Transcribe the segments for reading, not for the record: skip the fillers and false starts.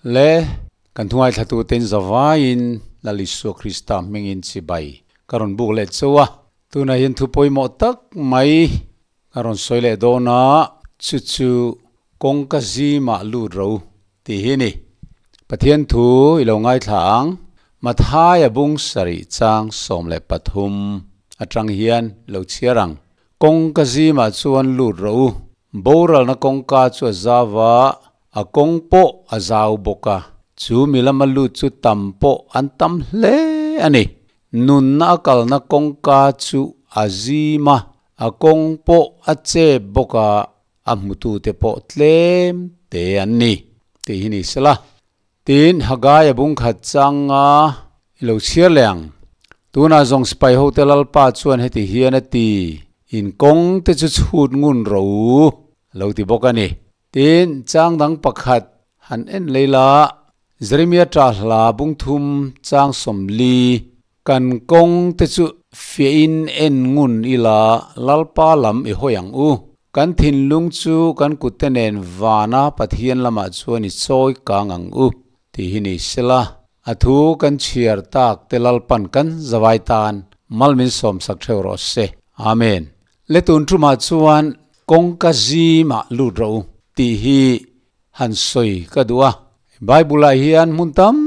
Le kan thungai thlatu ten zawaiin Lal Isua Krista hmingin chibai ka rawn buk leh chauh a. Tunah hian thu pawimawh tak mai ka rawn sawi leh dawn a, chu chu kawngka zimah lut ro tih hi a ni. Pathian thu i lo ngaithla ang, Mathaia bung sarih chang 13 atang hian lo chhiar ang. Kawngka zimah chuan lut rawh u, boralna kawngka chu a zau a, a kawng pawh a zau bawk a, chu mi lama lut chu tam pawh an tam hle a ni. Nunna a kalna kawngka chu a zim a, a kawng pawh a chep bawk a, a hmutute pawh tlem te an ni tih hi ni sela. Tin, Haggai a bung khat changa i lo chhiar leh ang. Tunah zawng sipai hote Lalpa chuan heti hian a ti, In kawng te chu chhut ngun ro u, a lo ti bawk a ni. Tin, chang dang pakhat han en lei la, Jeremia ṭah hla bung thum chang 40, Kan kawng te chu fiahin en ngun ila Lalpa lam i hawi ang u. Kan thinlung chu kan kutte nen vana Pathian lamah chuan i chawi kang ang u tih hi ni sela. A thu kan chhiar tak te Lalpan kan zavai tan mal min sawmsak theuh rawh se. Amen. Le tun tumah chuan kawngka zimah lut rawh u tih hi han sawi ka duh a. Bible ah hian hmun tam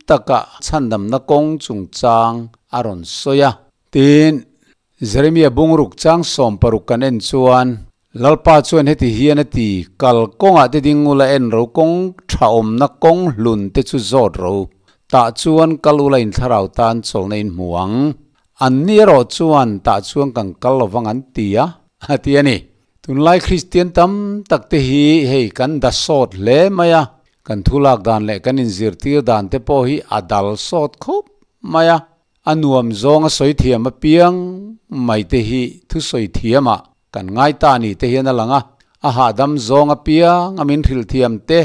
takah chhandamna kawng chungchang a rawn sawi a. Tin, Jeremia bungruk chang 16 kan en chuan, Lalpa chuan heti hian a ti, Kal kawngah te ding ula en ro, kawng tha awmna kawng hlun te chu zawt ro. Tah chuan kal ula in thlarau tan chawlhna in hmu ang. An ni erawh chuan tah chuan kan kal lovang an ti a, a ti a ni. Tunlai Kristian tam tak te hi hei kan da sawt hle mai a, kan thu lak dan leh kan inzirtir dan te pawh hi a dal sawt khawp mai a. A nuam zawng a sawi thiam apiang mai te hi thusawi thiamah kan ngai ta ni te hian a lang a, a hahdam zawng apiang a min hrilh thiam te,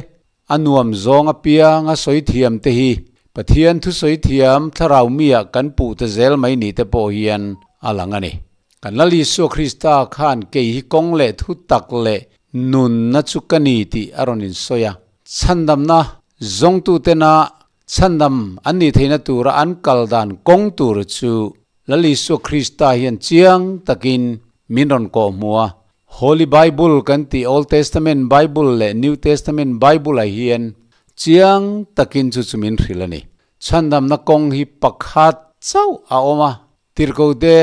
A nuam zawng apiang a sawi thiam te hi Pathian thusawi thiam thlarau miah kan puh ta zel mai ni te pawh hian a lang a ni. Kan Lal Isua Krista khan kei hi kawng leh thu tak leh nunna chu ka ni tih a rawn insawi a. Chhandamna zawngtutena chhandam an nih theihna tura an kal dan kawng tur chu Lal Isua Krista hian chiang takin min rawn kawhhmuh a. Holy Bible kan tih Old Testament Bible leh New Testament Bible ah hian chiang takin chu chu min hrilh a ni. Chhandamna kawng hi pakhat chauh a awm a, Tirhkote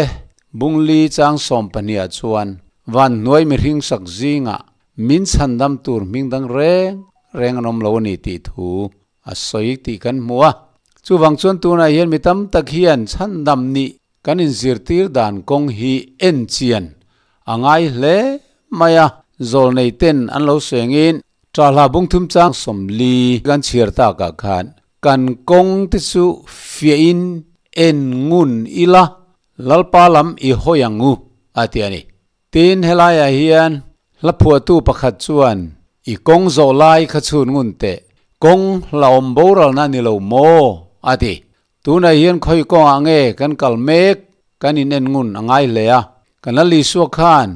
Bungli chang 12 ah chuan van hnuai mihring sak zingah min chhandam tur hming dang reng reng an awm lo a ni tih thu a sawi tih kan hmu a. Chuvang chuan tunah hian mi tam tak hian chhandam nih Kan inzirtir dan kawng hi en chian a ngai hle mai a, zawlnei ten an lo sengin Ṭahla bungthum chang 40 kan chhiar takah khan kan kawng te chu fiahin en ngun ila, Lalpa lam i hawi ang u a ti a ni. Tin, helaiah hian hla phuahtu pakhat chuan i kawng zawh lai kha chhun ngun teh, kawng hlauhawm boralna a ni lo maw? a ti. Tunah hian khawi kawngah nge kan kal mek kan in en ngun a ngai hle a. Kan Lal Isua khan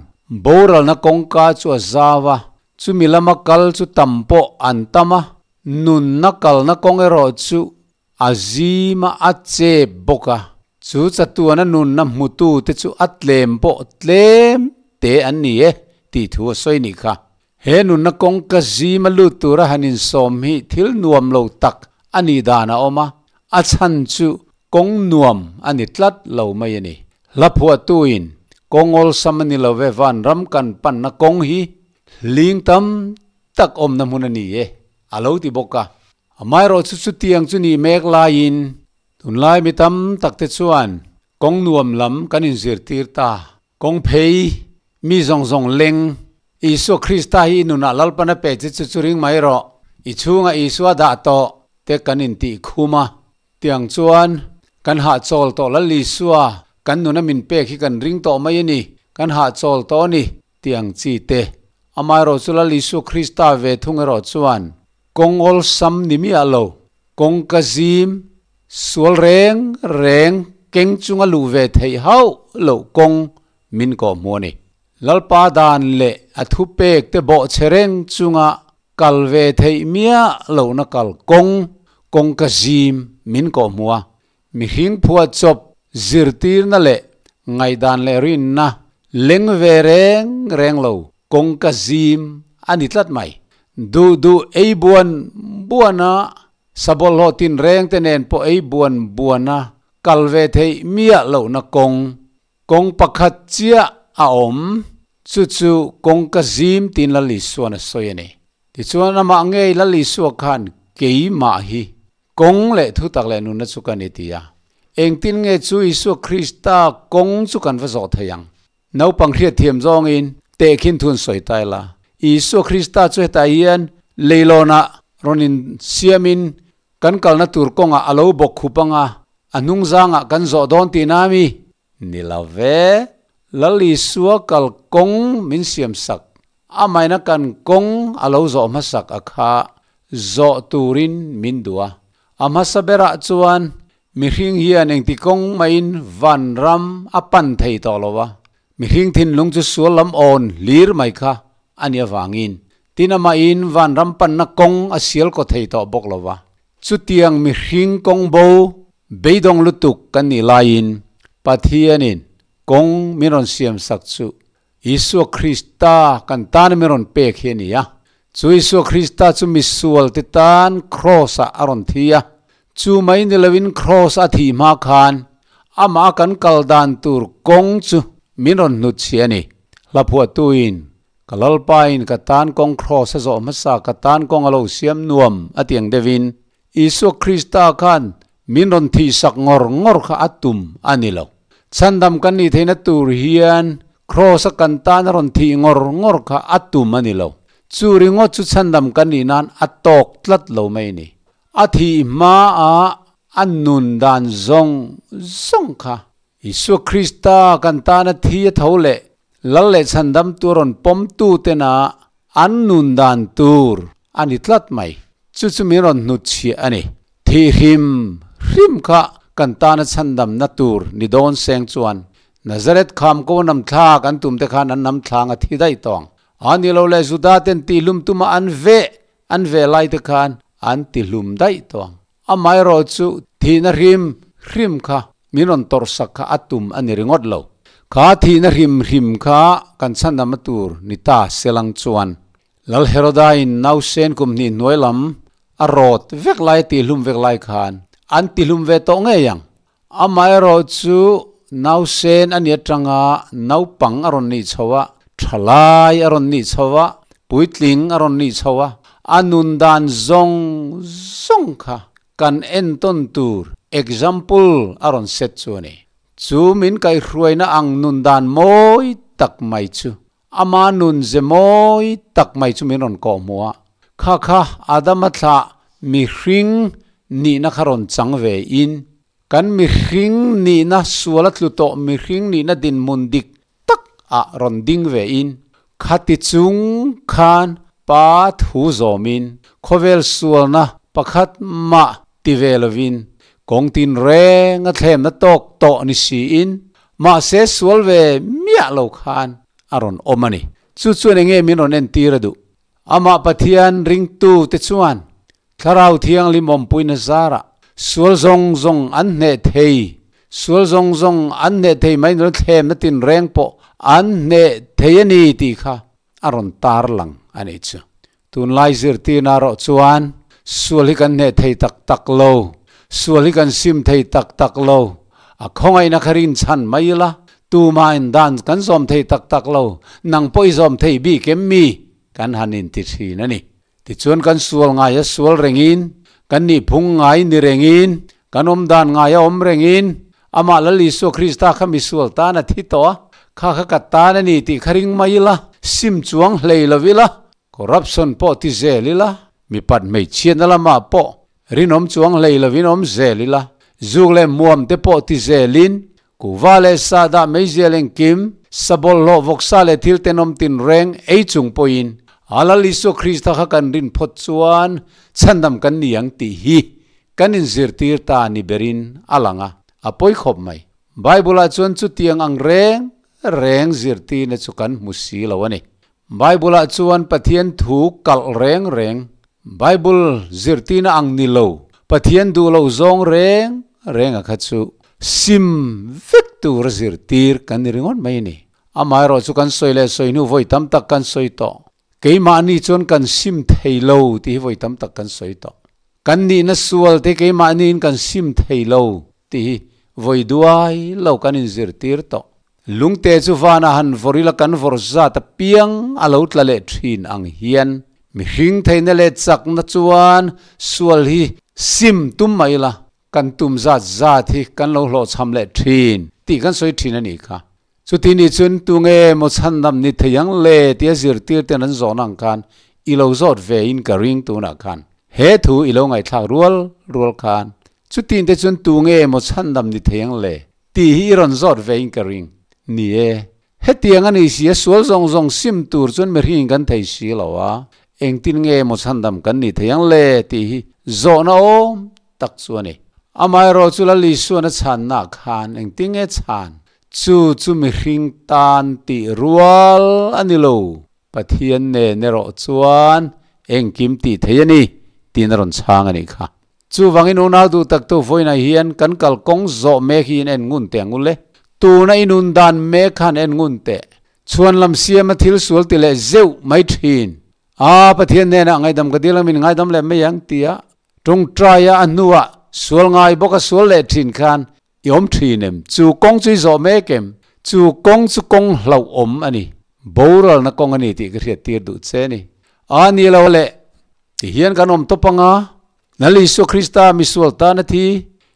boralna kawngka chu a zau a, chumi lama kal chu tam pawh an tam a, nunna kalna kawng erawh chu a zim a, a chep bawk a. Chu chatuana nunna hmutu te chu a tlem pawh tlem te an ni e tih thu a sawi nih kha. He nunna kawngka zima lut tura han insawm hi thil nuam lo tak a nih dan a awm a, a chhan chu kawng nuam a ni tlat lo mai a ni. Hla phuahtuin kawng awlsam a ni lo ve van ram kan panna kawng hi hling tam tak awmna hmun a ni e a lo ti bawk a. Amaherawhchu chutiang chu nih mek laiin tunlai mi tam tak te chuan kawng nuam lam kan inzirtir ta. Kawng phei, mi zawng zawng leng, Isua Krista hi i nunah Lalpan a pe che chu chu ring mai rawh, i chhungah Isua dah tawh te kan intih khum a. Tiang chuan, kan hahchawl tawh Lal Isua, kan nuna min pek hi kan ring tawh mai a ni, kan hahchawl tawh a ni, tiang chi te. Amaherawh chu Lal Isua Krista ve thung erawh chuan, kawng awlsam ni miah lo, kawngka zim, Sual reng reng keng chunga luh ve theih hauh loh kawng min kawh hmu a ni. Lalpa dan leh a thupek te bawhchhe reng chunga Kal ve theih miah lohna kal kawng, kawngka zim min kawhhmuh a. Mihring phuahchawp zirtirna leh ngaihdan leh rinna leng ve reng reng lo kawngka zim a ni tlat mai. Duh duh ei buan buana sabawlhhlawh tinreng te nen pawh ei buan buana kal ve theih miah lohna kawng, kawng pakhat chiah a awm, chu chu kawngka zim tiin Lal Isuan a sawi a ni. Tichuan amah ngei Lal Isua khan keimah hi Kawng leh thutak leh nunna chu ka ni ti a. Engtin nge chu Isua Krista kawng chu kan va zawh thei ang? Naupang hriatthiam zawngin tehkhin thu an sawi ta ila. Isua Krista chu hetah hian leilawnah rawn insiamin kan kalna tur kawngah a lo bawk khup ang a, a hnungzangah kan zawh dawn tihna a mi? Ni lo ve, Lal Isua kal kawng min siam sak, amaina kan kawng a lo zawh hmasak a kha zawh turin min duh a. A hmasa berah chuan mihring hian engti kawng mahin vanram a pan thei tawh lo a, mihring thinlung chu sual lam awn hlir mai kha a nih avangin tin amahin vanram panna kawng a sial kaw thei tawh bawk lo va. Chutiang mihring kawng bo beidawng lutuk kan nih laiin Pathianin kawng min rawn siamsak chu Isua Krista kan tana min rawn pek hi a ni a. Chu Isua Krista chu misualte tan Kraws-ah a rawn thi a. Chu mai ni loin Kraws a thih hma khan amah kan kal dan tur kawng chu min rawn hnutchhiah a ni. Hlaphuahtuin Ka Lalpain ka tan kawng kraws a zawh hmasa, ka tan kawng a lo siam nuam a ti ang deuhin, Isua Krista khan min rawn thihsak ngawr ngawr kha a tum a ni lo. Chhandam kan nih theihna tur hian kraws a kan tan a rawn thih ngawr ngawr kha a tum a ni lo. Chu ringawt chu chhandam kan nih nan a tawk tlat lo mai a ni. A thih hmaah a nun dan zawng zawng kha Isua Krista kan tana thi a tho leh Lal leh chhandamtu rawn pawmtu tena an nun dan tur a ni tlat mai. Chu chu min rawn hnutchhiah a ni. Thih hrim hrim kha kan tana chhandamna tur ni dawn seng chuan Nazareth kham ko nam thlak an tum te khan an nam thlang a thi daih tawng. A ni lo leh Juda ten tihlum tuma an veh an ve lai te khan an tihlum daih tawng. Amaherawh chu thihna hrim hrim kha min rawn tawrhsak kha a tum a ni ringawt lo. Kha thihna hrim hrim kha kan chhandam a tur ni ta selang chuan Lal Heroda-in nausen kum hnih hnuai lam a rawt vek lai a tihlum vek lai khan an tihlum ve tawh ngei ang. Amaherawh chu nausen a ni atanga naupang a rawn nih chho a, thalai a rawn nih chho a, puitling a rawn nih chho a, a nun dan zawng zawng kha kan entawn tur example a rawn set chu a ni. Chu min kaihhruaina ang nun dan mawi tak mai chu ama nun ze mawi tak mai chu min rawn kawhhmuh a, kha kha Adama thlah mihring nihna kha rawn chang ve in, kan mihring nihna suala tlu tawh mihring nihna dinhmun dik tak ah rawn ding ve in, khati chung khan pa thu zawmin khawvel sualna pakhat mah ti ve lovin kawng tin reng a thlemna tawk tawh ni siin mahse sual ve miah lo khan a rawn awm a ni. Chu chuan enge min rawn entir a duh? Amah Pathian ringtu te chuan Thlarau Thianghlim awmpuina zarah sual zawng zawng an hneh thei, sual zawng zawng an hneh thei mai nilo thlemna tinreng pawh an hneh thei a ni tih kha a rawn tarlang a nih chu. Tunlai zirtirna erawh chuan sual hi kan hneh thei tak tak lo, sual hi kan sim thei tak tak lo, a khawngaihna kha rinchhan mai ila, tumahin dan kan zawm thei tak tak lo, nang pawh i zawm thei bik em mi? kan han inti thin a ni. Tichuan kan sual ngai a sual rengin, kan nihphung ngai ni rengin, kan awm dan ngai a awm rengin, amah Lal Isua Krista kha misual tan a thi tawh a, kha kha ka tan a ni tih kha ring mai ila, sim chuang hlei lo ila, corruption pawh ti zel ila, mipat hmeichhiatna lamah pawh rinawm chuang hlei lovin awm zel ila, zuk leh muam te pawh ti zelin, Kuva leh sa dah meizial engkim, sa bawlhhlawh vawksa leh thil tenawm tinreng ei chung pawhin a Lal Isua Krista kha kan rin phawt chuan chhandam kan ni ang tih hi kan inzirtir ta ni berin a lang a, a pawi khawp mai. Bible-ah chuan chutiang ang reng reng zirtirna chu kan hmu si lo a ni. Bible ah chuan Pathian thu kalh reng reng, Bible zirtirna ang ni lo, Pathian duh loh zawng reng reng a kha chu sim vek tur a zirtir kan ni ringawt mai a ni. Amaherawh chu kan sawi leh sawi hnu vawi tam tak kan sawi tawh. Keimahni chuan kan sim thei lo tih hi vawi tam tak kan sawi tawh. Kan nihna sual te keimahniin kan sim thei lo tih hi vawi duai lo kan inzirtir tawh. Lungte chu vanah han vawr ila kan vawr zat apiang a lo tla leh thin ang hian mihring theihna leh chakna chuan sual hi sim tum mai ila kan tum zat zat hi kan lo hlawhchham leh thin tih kan sawi thin a nih kha. Chuti ni chuan tunge maw chhandam ni thei ang le tia zirtir ten an zawhna ang khan i lo zawt ve in ka ring tunah khan he thu i lo ngaihthlak rual rual khan chutin te chuan tunge maw chhandam ni thei ang le tih hi i rawn zawt ve in ka ring. Ni e, hetiang a ni si a sual zawng zawng sim tur chuan mihring kan thei si lo a, engtin nge maw chhandam kan ni thei ang le tih hi zawhna awm tak chu a ni. Amaherawh chu Lal Isuan a chhanna khan engtin nge chhan? Chu chu mihring tan tih rual a ni lo, Pathian nen erawh chuan engkim tih thei a ni tiin a rawn chhang a nih kha. Chuvangin unau duh taktu vawiinah hian kan kalkawng zawh mek hi in en ngun teh ang u le. Tuna i nun dan mek khan en ngun teh. Chhuan lam siama thil sual ti leh zeuh mai thin. A, Pathian hnenah ngaidam ka dil ang min ngaidam leh mai ang tia tawngtaia a hnuah sual ngai bawka sual leh thin khan i awm thin em? Chu kawng chu i zawh mek em? Chu kawng chu kawng hlauhawm a ni. Boralna kawng a ni tih ka hriat tir duh che a ni. A ni lo leh ti hian kan awm tawp anga, Lal Isua Krista misual tana thi,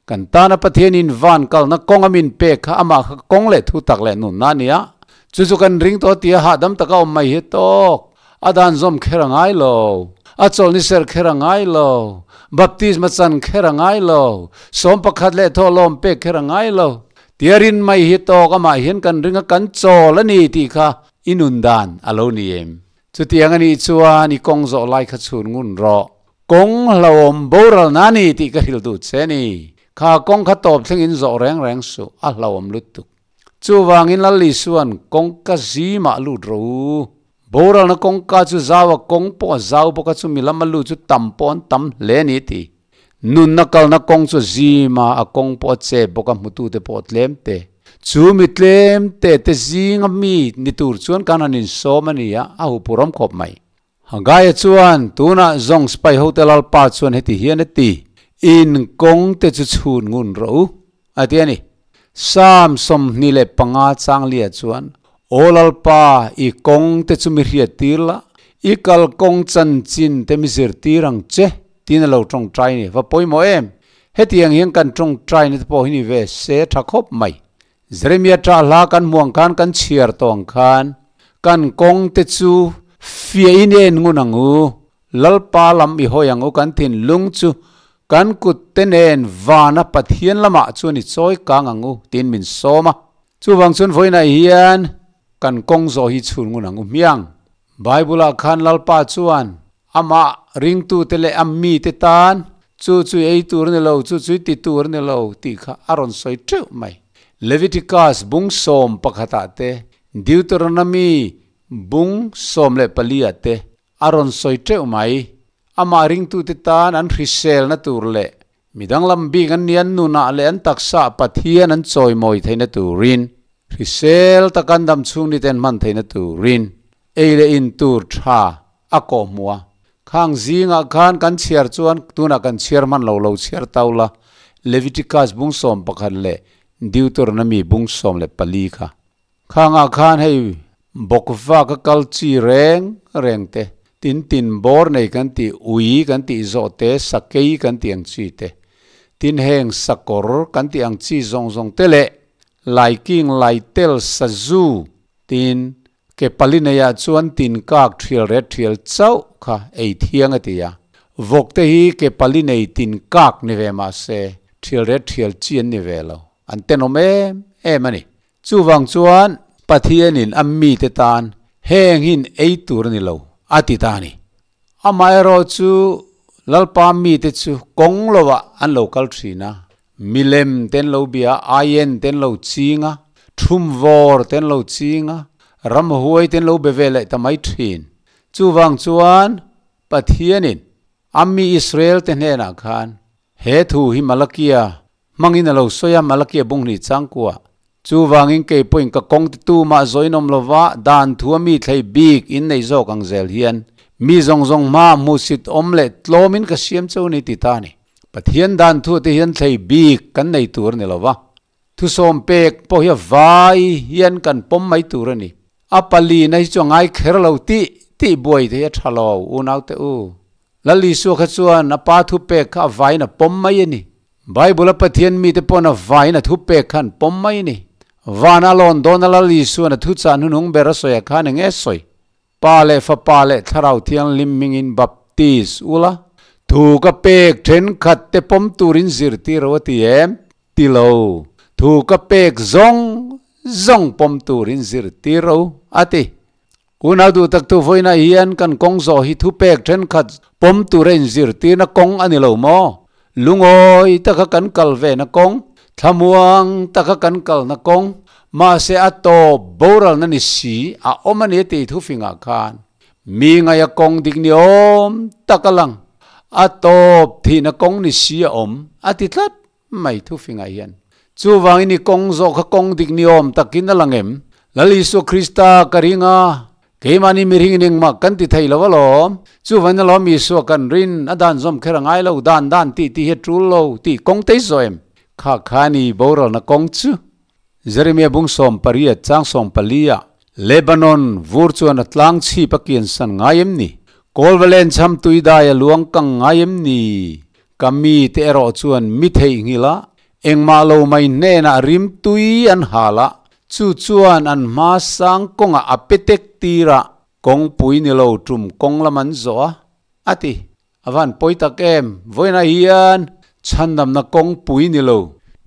kan tana Pathianin van kalna kawng a min pek kha amah kha kawng leh thu tak leh nunna a ni a. Chu chu kan ring tawh tia hahdam taka awm mai hi tawk. A dan zawm kher a ngai lo. A chawlhni ser kher a ngai lo. Baptisma chan kher a ngai lo. Sawm pakhat leh thaw lawm pek kher a ngai lo. Tia rin mai hi tawk amah hian kan ring a kan chawl a ni tih kha i nun dan a lo ni em? Chutiang a nih chuan i kawng zawh lai kha chhun ngun rawh. Kawng hlauhawm boral na ni tih ka hrilh duh che ni. Kha kawng kha tawp thleng in zawh reng reng suh, a hlauhawm lutuk. Chuvangin Lal Isua'n kawngka zimah lut rawh u. Boralna kawngka chu zau a kawng pawh a zau bawk a, chumi lama lut chu tam pawh an tam hle a ni ti. Nunna kalna kawng chu zima a kawng pawh a chep bawk a, hmutute pawh tlem te. Chu mi tlem te te zinga mi ni tur chuan kan han insawm a ni a, a hupurawm khawp mai. Hagaia chuan, Tunah zawng sipai hote Lalpa chuan heti hian a ti, In kawng te chu chhun ngun rawh u, a ti a ni. Psalm 25 changlia chuan, Aw Lalpa, i kawng te chu mi hriat tir la, i kalkawng chanchin te mi zirtir ang che, tiin a lo tawngtai a ni. Va pawimawh em! Hetiang hian kan tawngtaina te pawh hi ni ve se tha khawp mai. Jeremia ṭah hla kan hmuh ang khan kan chhiar tawh ang khan kan kawng te chu fiah in en ngun ang u, Lalpa lam i hawi ang u kan thinlung chu kan kut te nen vana Pathian lamah chuan i chawi kang ang u tiin min sawm a. Chuvang chuan vawiinah hian kan kawng zawh hi chhun ngun ang u hmiang. Bible ah khan Lalpa chuan amah ringtute leh a mite tan chu chu ei tur a ni lo, chu chu ti tur a ni lo tih kha a rawn sawi teuh mai. Leviticus bung 11 ah te, Deuteronomy bung 14 ah te a rawn sawi teuh mai. Amah ringtute tan an hriselna tur leh Midang lam bik an ni an nunah leh an taksaah Pathian an chawimawi theihna turin, hrisel taka an dam chhung ni ten hman theihna turin ei leh in tur tha a kawh hmuh a. Khang zingah khan kan chhiar chuan tunah kan chhiar hman lo lo chhiar tau la, Leviticus bung 11 leh Deuteronomy bung 14 kha. Khangah khan hei bawkva ka kal chi reng reng te, tin tin bawr nei kan tih, ui kan tih zawh te, sakei kan tih ang chi te, tin heng sakawr kan tih ang chi zawng zawng te leh laiking, laitel, sazu, tin ke pali neiah chuan tin kak thial ret thial chauh kha ei thiang a ti a. Vawk te hi ke pali nei tin kak ni ve mah se thial ret thial chi an ni ve lo, an tenawm em em a ni. Chuvang chuan Pathianin a mite tan heng hin ei tur a ni lo, a ti ta a ni. Amaherawh chu Lalpa mite chu kawng lovah an lo kal thin a, milem te an lo bia a, aien te an lo ching a, thumvawr te an lo ching a, Ramhuai ten lo be ve leh ta mai thin. Chuvang chuan Pathianin a mi Israel te hnenah khan he thu hi Malakia hmangin a lo sawi a, Malakia bunghnih changkua. Chuvangin kei pawhin ka kawng ti tu mah zawinawm lova dan thu a mi thlei bik in nei zawk ang zel hian mi zawng zawng hma hmuhsit awm leh tlawmin ka siam cheu ni ti ta a ni. Pathian dan thu te hian thlei bik kan nei tur a ni lova. Thusawm pek pawh hi a vai hian kan pawm mai tur a ni. A palina hi chu a ngai kher lo tih tih buai te hi a tha lo unau te u. Lal Isua kha chuan a pa thupek kha a vaiin a pawm mai a ni. Bible a Pathian mite pawn a vaiin a thupek kha an pawm mai a ni. Vana lawn dawna Lal Isua'n a thuchah hnuhnung ber a sawi a khan eng nge sawi? Pa leh Fapa leh Thlarau Thianghlim hmingin baptis ula, thu ka pek thenkhat te pawm turin zirtir ro a ti em? Ti lo, thu ka pek zawng zawng pawm turin zirtir ro a ti. Unau duh taktu vawiinah hian kan kawng zawh hi thupek thenkhat pawm tura inzirtirna kawng a ni lo maw? Lungawi taka kan kal vena kawng, thlamuang taka kan kalna kawng, mahse a tawp boralna ni si a awm a ni a tih thufingah khan mi ngaia kawng dik ni awm tak a lang, a tawp thihna kawng ni si a awm a ti tlat mai thufingah hian. Chuvangin i kawng zawh kha kawng dik ni awm takin a lang em? Lal Isua Krista ka ring a, keimahni mihringin engmah kan ti thei lo alawm. Chuvangin alawm Isua kan rin, a dan zawm kher a ngai lo, dan dan tih tih hi a tul lo tih kawng te i zawh em? Kha kha ni boralna kawng chu. Jeremia bung 18 chang 14 ah, Lebanon vur chuan a tlang chhip a kiansan ngai em ni? Kawlvalen chham tuidai a luang kang ngai em ni? Ka mite erawh chuan mi theihnghilh a, engmah lo mai hnenah rim tui an hal a, chu chuan an hma sang kawngah a pe tek tir a, kawngpui ni lo tum kawng lam an zawh a, a ti. A van pawi tak em, vawiinah hian chhandamna kawngpui ni lo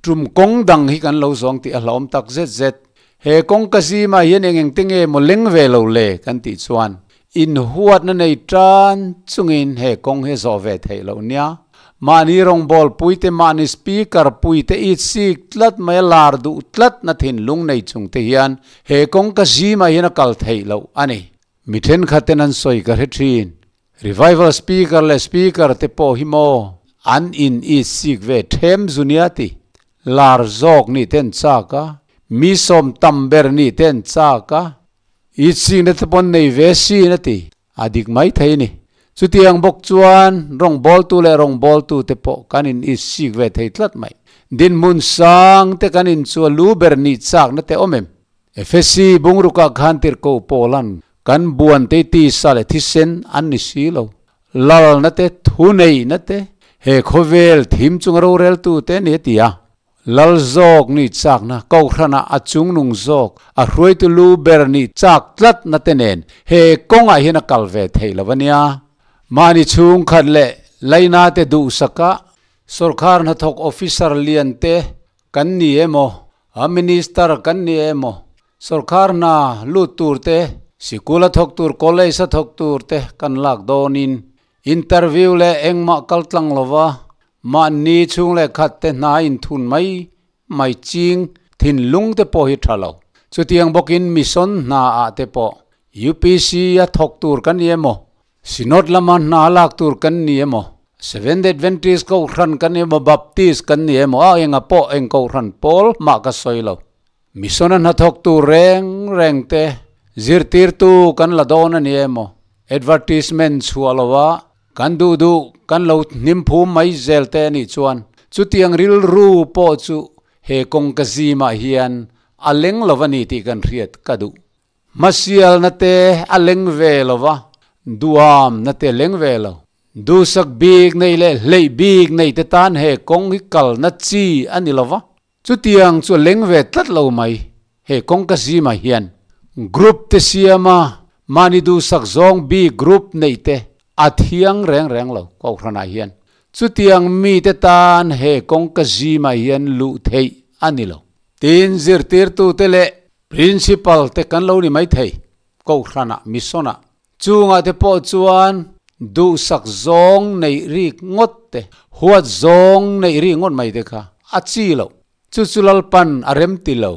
tum kawng dang hi kan lo zawng tih a hlauhawm tak zet zet. He kawngka zimah hian eng eng te nge maw leng ve lo le kan tih chuan Inhuatna nei tan chungin he kawng hi a zawh ve theih loh nia. Mahni rawngbâwl puite, mahni speaker puite it sik tlat mai a lar duh tlatna thinlung nei chung te hian he kawng ka zimah hian a kal theih loh a ni. Mi thenkhatten an sawi ka hre thin. Revival speaker leh speaker te pawh hi maw an in it sik ve them zu nia ti. Lar zawk nih te an chak a, mi sawm tam ber nih te an chak a, I chingna te pawn nei ve sin a ti. A dik mai thei ni. Chutiang bawk chuan rawngbawltu leh rawngbawltu te pawh kan in i sik ve thei tlat mai. Dinhmun sang te kan in chu a lu ber nih chakna te awm em? Efesi bungrukah khan tirhkoh Paulan kan buan te tisa leh thisen an ni si lo. Lalna te, thuneihna te, he khawvel thim chunga roreltu te a ni a ti a. Lal zawk nih chakna, Kohhranah a chungnung zawk, a hruaitu lu ber nih chak tlatna te nen he kawngah hian a kal ve theih lo a nia. Mahni chhungkhat leh laina te duhsaka sawrkar hnathawk officer lian te kan ni emaw, a minister kan ni emaw, sawrkar hna lut tur te, sikul a thawk tur, college a thawk tur te kan lak dawnin interview leh engmah kal tlang lova Mahni chhung leh khat te hna inthun mai mai ching thinlung te pawh hi tha lo. Chutiang bawkin mission hna ah te pawh UPC a thawk tur kan ni emaw, Synod lama hna lak tur kan ni emaw, Seventh Adventist Kohhran kan ni emaw, Baptist kan ni emaw, a enga pawh eng Kohhran pawl mah ka sawi lo. Mission a hnathawk tur reng reng te zirtirtu kan la dawn a ni emaw, advertisement chhuah loha Kan duh duh kan lo hnim phum mai zel te anih chuan chutiang rilru pawh chu he kawngka zimah hian a leng lo a ni tih kan hriat ka duh. Hmasialna te a leng ve lo va, duamna te a leng ve lo. Duhsak bik nei leh hleih bik nei te tan he kawng hi kalna chi a ni lo va, Chutiang chu a leng ve tlat lo mai. He kawngka zimah hian group te siama mahni duhsak zawng bik group neih te a thiang reng reng lo Kohhranah hian. Chutiang mite tan he kawngka zimah hian luh theih a ni lo. Tin, zirtirtute leh principal te kan lo ni mai thei Kohhranah, mission-ah. Chungah te pawh chuan duhsak zawng neih rik ngawt te, huat zawng neih rik ngawt mai te kha a chi loh. Chu chu Lalpan a rem ti lo.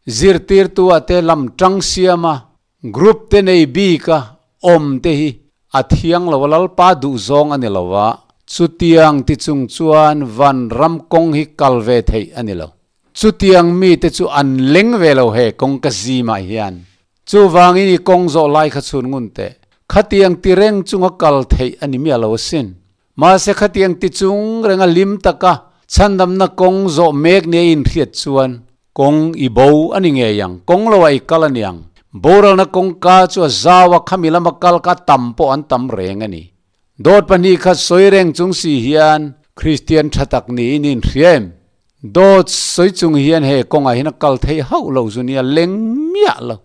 Zirtirtu ah te lam tang siam a, Group te nei bik a awm te hi a thiang lo a, Lalpa duh zawng a ni lo a, chutiang ti chung chuan vanram kawng hi kal ve theih a ni lo. Chutiang mite chu an leng ve lo he kawng ka zimah hian. Chuvangin i kawng zawh lai kha chhun ngun teh. Khatiang ti reng chunga kal theih a ni miah lo asin. Mahse khatiang ti chung renga hlim taka chhandamna kawng zawh mek nia i inhriat chuan kawng i bo a ni ngei ang, kawng loah i kal a ni ang. Boralna kawngka chu a zau a, khami lama kal kha tam pawh an tam reng a ni. Dawt pahnih khat sawi reng chung si hian Kristian tha tak niin i inhria em? Dawt sawi chung hian he kawngah hian a kal theih hauh lo zu nia, leng miah lo.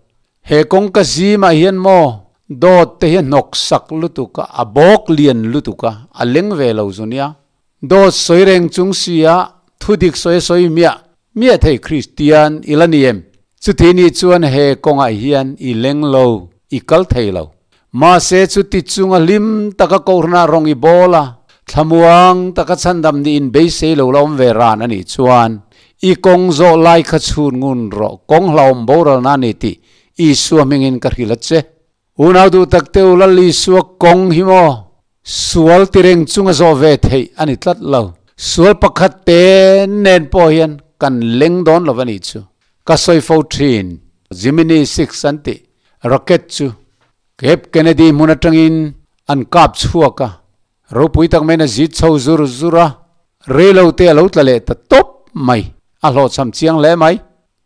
He kawng ka zimah hian maw dawt te hi a hnawk sak lutuk a, a bawk lian lutuk a, a leng ve lo zu nia. Dawt sawi reng chung sia thu dik sawi a sawi miah miah thei Kristian i la ni em? Chuti ni chuan he kawngah hian i leng lo, i kal thei lo. Mahse chuti chunga hlim taka kohhranah rawng i bawl a, thlamuang taka chhandam niin beisei lo la awm ve ran a nih chuan i kawng zawh lai kha chhun ngun rawh, kawng hlauhawm boral na a ni tih Isua hmingin ka hrilh a che. Unau duh tak te u, Lal Isua kawng hi maw sual tireng chunga zawh ve theih a ni tlat lo. Sual pakhat te nen pawh hian kan leng dawn lo a nih chu. Ka sawi fo thin, Gemini 6 an tih rocket chu Cape Kennedy hmun atangin an kap chhuak a, ropui tak maiin a zit chho zur zur a, reilo te a lo tla leh ta tawp mai, a hlawhchham chiang hle mai.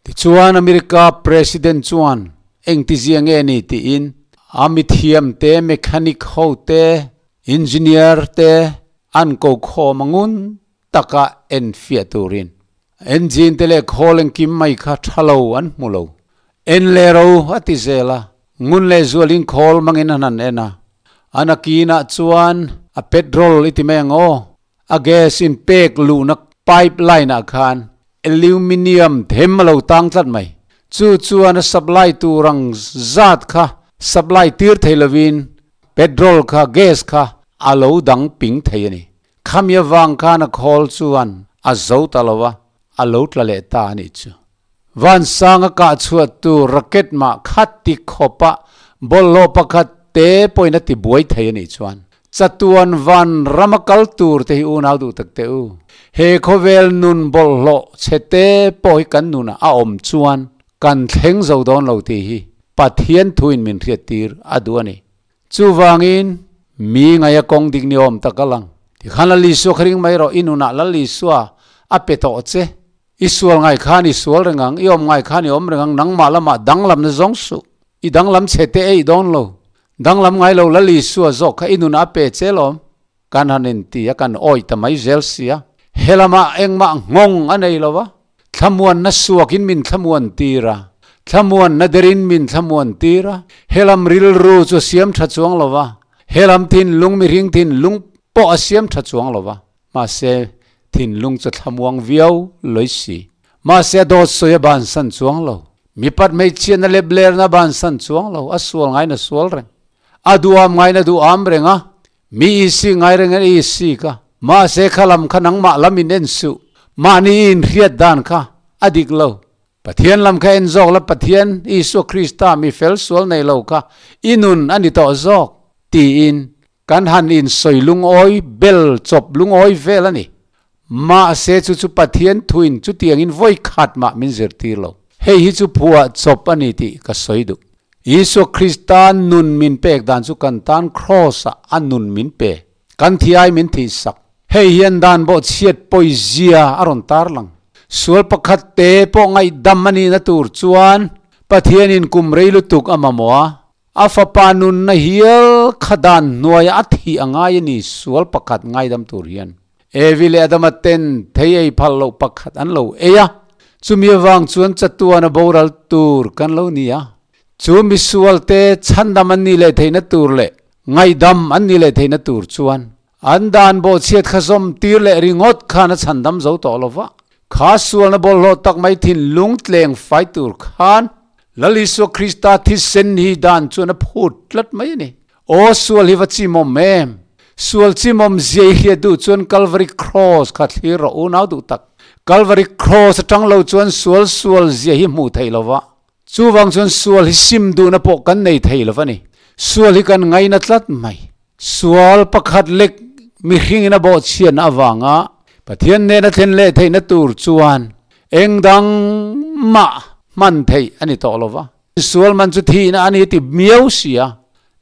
Tichuan America President chuan engtizia nge ni tiin a mithiam te, mechanic ho te, engineer te an ko khawm a ngun taka enfiah turin engine te leh khawl engkim mai kha tha lo an hmu lo. En leh ro a ti zel a, ngun leh zualin khawl hmangin an han en a. An a kinah chuan a petrol i ti mai ang aw, a gas in pek luhna pipe line ah khan aluminium them a lo tang tlat mai. Chu chuan a supply tur ang zat kha supply tir thei lovin petrol kha gas kha a lo dang ping thei a ni. Khami avang khan a khawl chuan a zo ta lo a, a lo tla leh ta a nih chu. Vansanga kah chhuah tur rocket mah khat ti khawpa bawlhhlawh pakhat te pawhin a ti buai thei a nih chuan chatuan van rama kal tur te hi unau duh tak teh u. He khawvel nun bawlhhlawh chhe te pawh hi kan nunah a awm chuan kan thleng zo dawn lo tih hi Pathian thuin min hriattir a duh a ni. Chuvangin, mi ngaia kawng dik ni awm tak a lang. Tikhan Lal Isua kha ring mai rawh, i nunah Lal Isua a pe tawh che. I sual ngai khan i sual reng ang, i awm ngai khan i awm reng ang, nangmah lamah danglamna zawng suh. I danglam chhe te eih dawn lo. Danglam ngai lo Lal Isua zawk kha i nunah a pe che lawm. Kan han inti a, kan awih ta mai zel sia. He lamah engmah nghawng a nei lo va, thlamuanna suakin min thlamuan tir a, thlamuanna derin min thlamuan tir a. He lam rilru chu a siam tha chuang lo va, he lam thinlung mihring thinlung pawh a siam tha chuang lo va, mahse thinlung chu thlamuang viau lawih si. Mahse a dawt sawi a bansan chuang lo, mipat hmeichhiatna leh blerna a bansan chuang lo, a sual ngaiin a sual reng, a duham ngaiin a duham reng a, Mi i si ngai reng in i si ka. Mahse kha lam kha nangmah lam in en suh. Mahni i inhriat dan kha a dik lo. Pathian lam kha en zawk la Pathian Isua Krista mi fel sual nei lo kha i nun a ni tawh zawk tiin kan han in sawi lungawi bel chawp lungawi vel a ni. Mahse chu chu Pathian thuin chutiangin vawi khat mah min zirtir lo. Hei hi chu phuah chawp a ni tih ka sawi duh. Isua Krista nun min pek dan chu kan tan Kraws-ah a nun min pe. Kan thi ai min thihsak. Hei hian dan bawh chhiat pawizia a rawn tarlang. Sual pakhat te pawh ngaihdam a nihna tur chuan Pathianin kum rei lutuk a mamawh a, A fapa nunna hial kha dan hnuaiah a thih a ngai a ni sual pakhat ngaidam tur hian. Evi leh Adama ten thei ei phal loh pakhat an lo ei a, chumi avang chuan chatuan a boral tur kan lo ni a. Chu misual te chhandam an nih leh theihna tur leh ngaihdam an nih leh theihna tur chuan an dan bawhchhiat kha zawm tir leh ringawt khan a chhandam zo tawh lo va. Kha sualna bawlhhlawh tak mai thinlung tleng fai tur khan Lal Isua Krista thisen hi dan chuan a phut tlat mai a ni. Aw sual hi va chimawm em! Sual chimawm zia i hriat duh chuan Calvary Cross kha thlir rawh unau duh tak. Calvary Cross atang lo chuan sual sual zia hi hmuh theih lo va. Chuvang chuan sual hi sim duhna pawh kan nei thei lo va ni. Sual hi kan ngaina tlat mai. Sual pakhat lek mihringin a bawhchhiatna avanga Pathian nena thlen leh theihna tur chuan eng dang mah hman theih a ni tawh lo va. Sual man chu thihna a ni ti miau si a,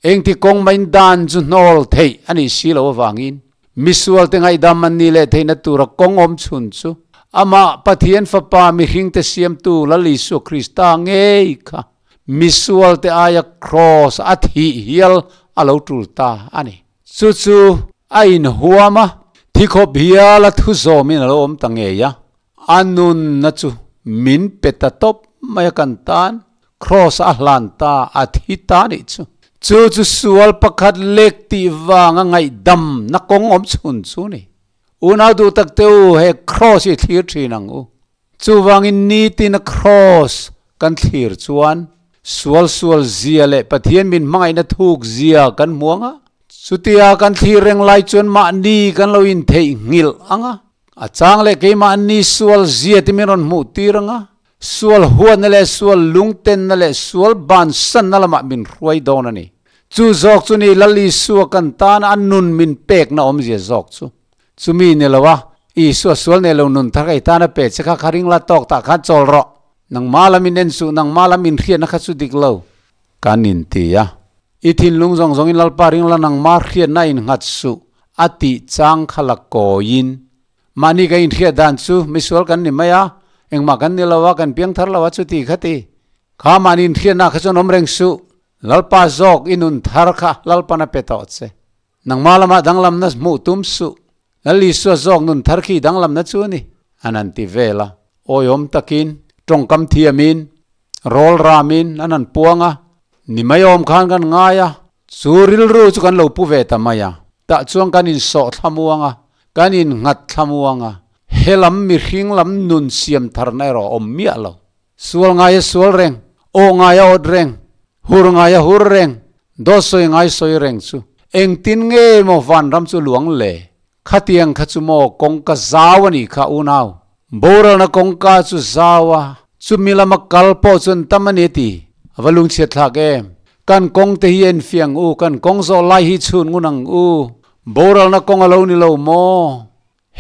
engti kawng main dan chu hnawl theih a nih si loh avangin Misualte ngaihdam an nih leh theihna tura kawng awm chhun chu Amah Pathian Fapa mihringte siamtu Lal Isua Krista ngei kha misualte aia kraws a thih hial a lo tul ta a ni. Chu chu a inhuam a, thi khawp hial a thu zawmin a lo awm ta ngei a, a nunna chu min pe ta tawp mai a kan tan Kraws a hlan ta a thi ta nih chu. Chu chu sual pakhat lek tih vanga ngaihdam na kawng awm chhun chu ni. Unau duh tak te u, he kraws hi thlir thin ang u. Chuvangin nitin a kraws kan thlir chuan sual sual zia leh Pathian min hmangaihna thuk zia kan hmu ang a. Chutia kan thlir reng lai chuan mahni kan lo intheih nghilh ang a. A chang leh keimahni sual zia te min rawn hmuh tir ang a. Sual huatna leh sual lungtenna leh sual bansanna lamah min hruai dawn a ni. Chu zawk chu ni Lal Isua kan tana a nun min pekna awmzia zawk chu. Chumi ni lo a, Isua sual nei lo nun thar kei tana pe che kha kha ring la tawk tah khan chawl rawh. Nangmah lam in en suh, nangmah lam in hriatna kha chu dik lo. Kan inti a. I thinlung zawng zawngin Lalpa ring la nangmah hriatna innghat suh a tih chang kha la kawiin Mahni ka inhriat dan chu misual kan ni mai a, engmah kan ni lo a, kan piang thar lo a chuti kha ti. Kha mahni inhriatna kha chuan awm reng suh. Lalpa zawk i nun thar kha Lalpan a pe tawh che. Nangmah lamah danglamna hmuh tum suh. Lal Isua zawk nun thar khi danglamna chu a ni, an han ti vel a. Awihawm takin, tawngkam thiamin, rawl ramin an han puang a. Ni mai awm khan kan ngai a, chu rilru chu kan lo pu ve ta mai a. Tah chuan kan insawh thlamuang a, Kan innghat thlamuang a, he lam mihring lam nun siam tharna erawh a awm miah lo. Sual ngai a sual reng, aw ngai a awt reng, hur ngai a hur reng, dawt sawi ngai sawi reng chu engtin nge maw vanram chu luang le? Khatiang kha chu maw kawngka zau a nih kha unau? Boralna kawngka chu zau a, chumi lama kal pawh chuan tam a ni a ti. A va lungchhiat thlak em? Kan kawng te hi enfiang u, kan kawng zawh lai hi chhun ngun ang u. Boralna kawng a lo ni lo maw?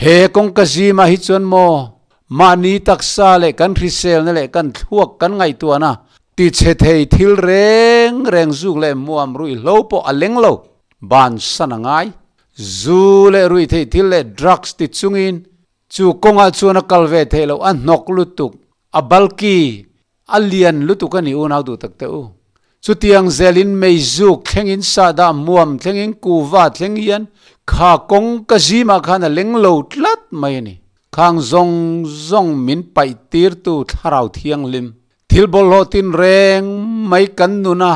He kawngka zimah hi chuan maw mahni taksa leh kan hriselna leh kan thluak kan ngaihtuahna tichhe thei thil reng reng zuk leh hmuam ruihhlo pawh a leng lo, bansan a ngai. Zu leh ruihtheih thil leh drugs ti chungin chu kawngah chuan a kal ve theih loh, a hnawk lutuk, a bulky, A lian lutuk a ni unau duh tak teh u. Chutiang zelin meizuk thlengin sahdah muam thlengin kuva thleng hian kha kawng ka zimah khan a leng lo tlat mai a ni. Khang zawng zawng min paih tirtu thlarau thianghlim, thil bawlhhlawh tin reng mai kan nuna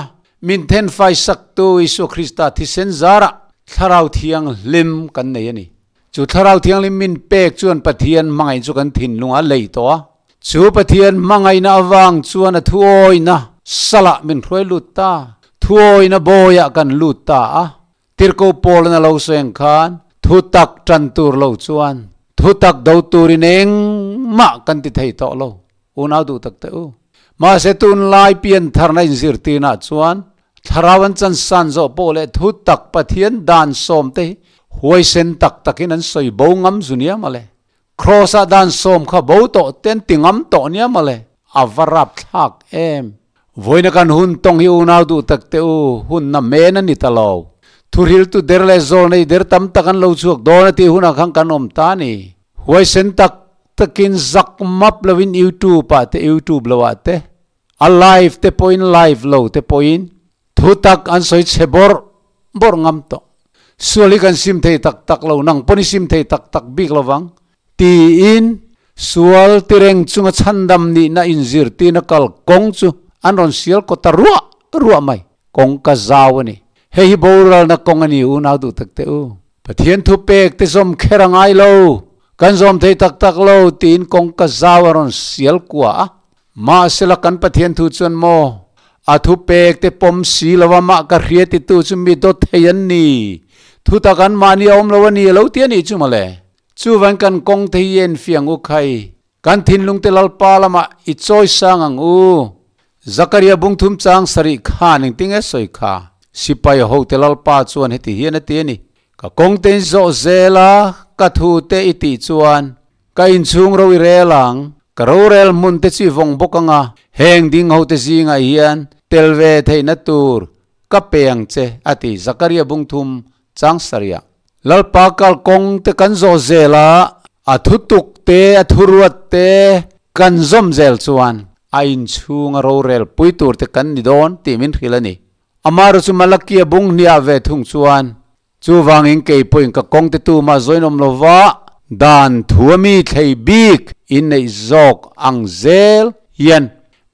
min thenfai saktu Isua Krista thisen zarah thlarau thianghlim kan nei a ni. Chu Thlarau Thianghlim min pek chuan Pathian hmangaih chu kan thinlung a lei tawh a. Chu Pathian hmangaihna avang chuan a thuawina salah min hruai lut ta. Thuawina bawiah kan lut ta a. Tirhkoh Paul-an a lo sawi ang khan, Thu tak tan tur lo chuan thu tak do turin engmah kan ti thei tawh lo. Unau duh tak teh u. Mahse tunlai piantharna inzirtirnaah chuan Thlarau an chan san zawh pawh leh thu tak Pathian dan sawm te hi huaisen tak takin an sawi bo ngam zu nia mawle. Kraws ah dan sawm kha bo tawh te an ti ngam tawh nia mawle. A va rap thlak em. Vawiina kan hun tawng hi unau duh tak teh u, hun na men a ni ta lo. Thuhriltu der leh zawl nei der tam tak an lo chhuak dawn a tih hunah khan kan awm ta a ni. Huaisen tak takin zak map lovin YouTube ah te YouTube lo ah te A live te pawhin live lo te pawhin thu tak an sawi chhe bawrh bawrh ngam tawh. Sual hi kan sim thei tak tak lo, nang pawn i sim thei tak tak bik lo vang tiin sual tireng chunga chhandam nihna inzirtirna kal kawng chu an rawn sial kaw ta ruah ruah mai. Kawng ka zau a ni. Hei hi boralna kawng a ni unau duh tak teh u. Pathian thupek te zawm kher a ngai lo, kan zawm thei tak tak lo tiin kawng ka zau a rawn sial kua a. Mahsela kan Pathian thu chuan maw, a thupek te pawm si lo a mah ka hria titu chu mi dawt thei an ni, thutak an mahni a awm lo a ni a lo ti a nih chu mawle. Chuvan kan kawng te hi en fiang u khai, kan thinlung te Lalpa lamah i chawi sang ang u. Zakaria bung thum chang sarih khan engtinge sawi kha? Sipai hote Lalpa chuan heti hian a ti a ni, Ka kawng te in zawh zel a, ka thu te i tih chuan ka inchhung ro i rel ang, ka rorel hmun te chu i vawng bawk ang a, heng ding hote zingah hian tel ve theihna tur ka pe ang che, a ti. Zakaria bung thum chang sarih. Lalpa kal kawng te kan zawh zel a, a thutuk te, a thuruat te kan zawm zel chuan a inchhunga rorel pui tur te kan ni dawn tih min hrilh a ni. Amaherawh chu Malakia bung hniah ve thung chuan, Chuvangin kei pawhin ka kawng te tumah zawinawm lova dan thu a mi thlei bik inneih zawk ang zel hian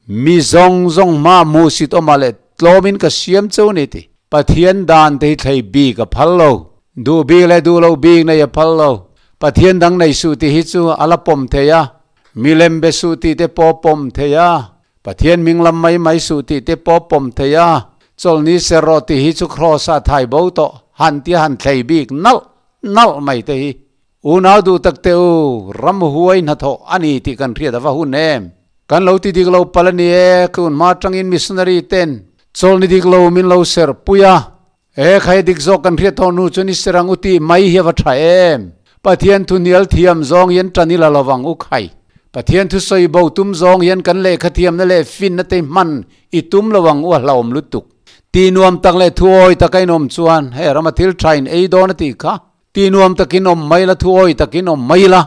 Mi zawng zawng hma hmuhsit awmah leh tlawmin ka siam cheu ni ti. Pathian dan te hi thlei bik a phal lo. Duh bik leh duh loh bik nei a phal lo. Pathian dang nei suh tih hi chu a la pawm thei a. Milem be suh tih te pawh a pawm thei a. Pathian hming lam mai mai suh tih te pawh a pawm thei a. Chawlhni ser rawh tih hi chu Kraws ah thai bo tawh han tia han thlei bik nalh nalh mai te hi. Unau duh tak teh u, ramhuai hnathawh a ni tih kan hriat a va hun em? Kan lo ti dik lo palh a ni e, tun hma atangin missionary ten chawlhni dik lo min lo serh pui a, e khai dik zawk kan hriat tawh hnu chuan i serh ang u tih mai hi a va tha em? Pathian thu hnial thiam zawng hian tan ila lovang u khai. Pathian thu sawi bo tum zawng hian kan lehkha thiamna leh finna te hman i tum lo ang u a hlauhawm lutuk. Tih nuam tak leh thuawi taka inawm chuan he rama thil tha in ei dawn a tih kha. Ti nuam takin awm mai la, thuawi takin awm mai la,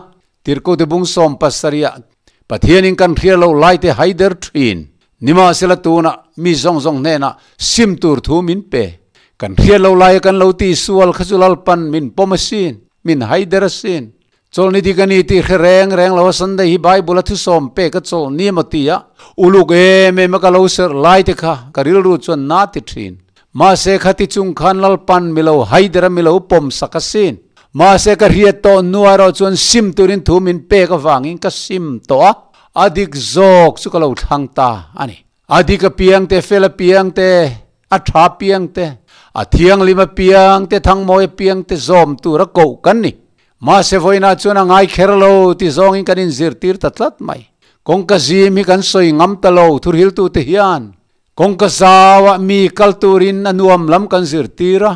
Tirhkote bung 70ah Pathianin kan hria lo laite haider thin. Nimahsela tunah mi zawng zawng hnenah sim tur thu min pe. Kan hria lo laia kan lo ti sual kha chu Lalpan min pawm asin, min haider asin. Chawlhni dik a ni tih hre reng reng lo a Sunday hi Bible a thusawm pek a chawlhni emaw ti a, uluk em em a ka lo serh laite kha ka rilru chuan na ti thin. Mahse khati chung khan Lalpan mi lo haider a mi lo pawm sak asin. Mahse ka hriat tawh hnuah erawh chuan sim turin thu min pek avangin ka sim tawh a, a dik zawk chu ka lo thlang ta a ni. A dik apiang te, fel apiang te, a tha apiang te, a thianghlim apiang te, thangmawi apiang te zawm tura koh kan ni. Mahse vawiinah chuan a ngai kher lo ti zawngin kan inzirtir ta tlat mai. Kawngka zim hi kan sawi ngam ta lo thurhiltute hian. Kawngka zauah mi kal turin a nuam lam kan zirtir a,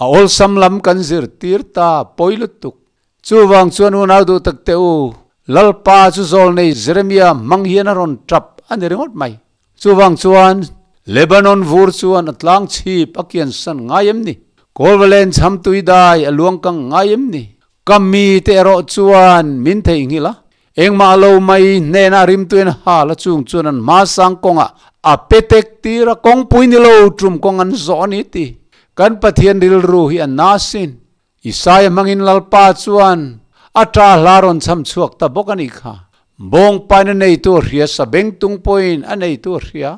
a awlsam lam kan zirtir ta pawi lutuk. Chuvang chuan unau duh tak teh u, Lalpa chu zawlnei Jeremia hmang hian a rawn tap a ni ringawt mai. Chuvang chuan Lebanon vur chuan a tlang chhip a kiansan ngai em ni? Kawlvalen chham tui dai a luang kang ngai em ni? Ka mite erawh chuan min theihnghilh a, Engmah lo mai hnenah rimtuin hal a chung chuan an hma sang kawngah a pe tek tir a, kawngpui ni lo tum kawng an zawh a ni ti. Kan Pathian rilru hi a na sin. Isaia hmangin Lalpa chuan a ta hla rawn chham chhuak ta bawk a nih kha. Bawngpain a neitu a hria, sabengtung pawhin a neitu a hria,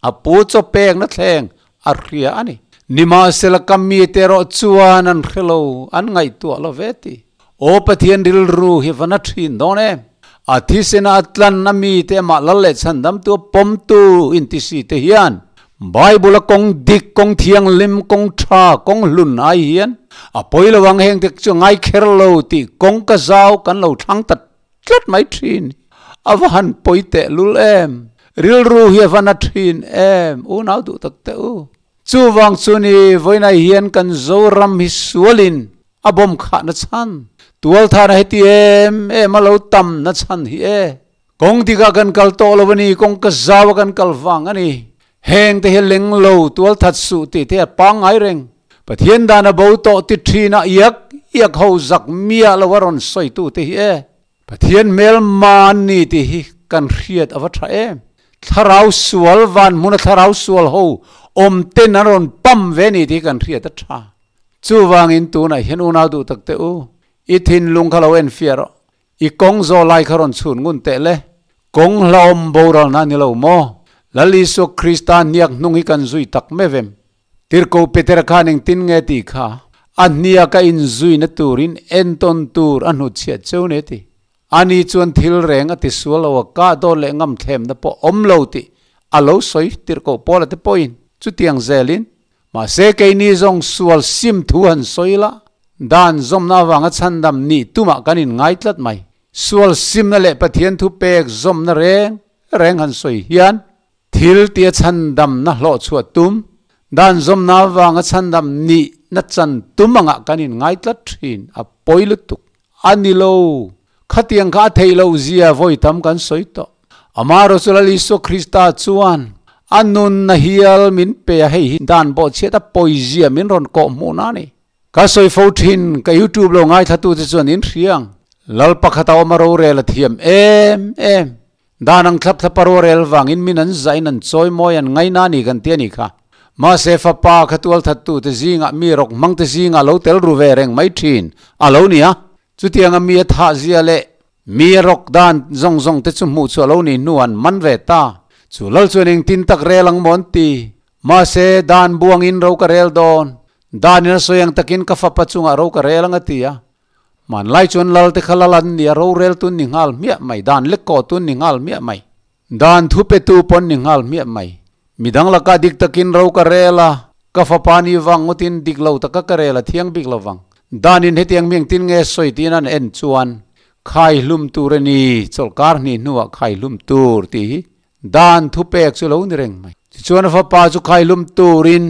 a pu chaw pekna thleng a hria a ni. Nimahsela ka mite erawh chuan an hre lo, an ngaihtuah lo ve ti. Aw Pathian rilru hi va na thin dawn em? A thisena a tlan a mite amah lal leh chhandamtu a pawmtu intisi te hian Bible a kawng dik, kawng thianghlim, kawng tha, kawng hlun ai hian a pawi lo ang heng te chu ngai kher lo tih kawng ka zau kan lo thlang ta tlat mai thin. A va han pawi teh lul em? Rilru hi a va na thin em? Unau duh tak teh u. Chuvang chu ni vawiinah hian kan Zoram hi sualin a bawm khah na chhan, tualthana heti em em a lo tam na chhan hi e. Kawng dikah kan kal tawh lo a ni, kawng ka zau a kan kal vang a ni. Heng te hi leng lo tualthat suh tih te a pangngai reng. Pathian dan a bo tawh ti thin a iak iak ho zak miah lo a rawn sawi tu te hi e. Pathian hmel man ni tih hi kan hriat a va tha em. Thlarau sual van hmuna thlarau sual ho awm ten an rawn pam ve ni tih hi kan hriat a tha. Chuvangin tunah hian unau duh tak teh u, i thinlung kha lo enfiah rawh. I kawng zawh lai kha rawn chhun ngun teh le. Kawng hlauhawm boralna a ni lo maw? Lal Isua Krista hniak hnung hi kan zui tak meuh em? Tirhkoh Petera khan engtin nge tih kha a hnia ka inzuina turin entawn tur a hnutchhiat cheu ne ti. Ani chuan thil reng a ti sual lo a, kah dawt leh ngam thlemna pawh awm lo tih a lo sawi tirhkoh Paula te pawhin chutiang zelin. Mahse keini zawng sual sim thu han sawi la, dan zawmna avanga chhandam nih tumah kan inngai tlat mai. Sual simna leh Pathian thu pek zawmna reng reng han sawi hian. Thil tia chhandamna hlawh chhuah tum, dan zawmna avanga chhandam nihna chan tum angah kan inngai tlat thin a pawi lutuk a ni lo. Khatiang kha a theih loh zia vawi tam kan sawi tawh. Amaherawh chu Lal Isua Krista chuan a nunna hial min pe a, hei hi dan bawhchhiat a pawi zia min rawn kawh hmuhna a ni. Ka sawi fo thin, ka YouTube lo ngaithlatute chuan in hria ang. Lal pakhat a awm a rorel a thiam em em. Dan ang thlap thlap a rorel vangin min an zahin an chawi mawi an ngaina a ni kan ti a nih kha. Mahse fapa kha tualthattute zingah mi rawk hmangte zingah lo tel ru ve reng mai thin a lo ni a. Chutianga mi a thah zia leh mi a rawk dan zawng zawng te chu hmuh chu a lo nih hnu an man ve ta. Chu lal chuan engtin tak rel ang maw an ti. Mahse, dan buangin ro ka rel dawn. Danin a sawi ang takin ka fapa chungah ro ka rel ang a ti a. Hmanlai chuan lal te kha lal an ni a, rorel tun ni nghal hmiah mai, dan lek kawh tun ni nghal hmiah mai, dan thu petu pawn ni nghal hmiah mai. Midang lakah dik takin ro ka rel a, ka fapa ni vang ngawtin dik lo taka ka rel a thiang bik lo vang. Danin hetiang miang tin nge sawi tiin an en chuan khai hlum tur a ni, chawlhkar hnih hnuah khai hlum tur tih hi Dan thu pek chu lo ni reng mai. Tichuan a fapa chu khailum turin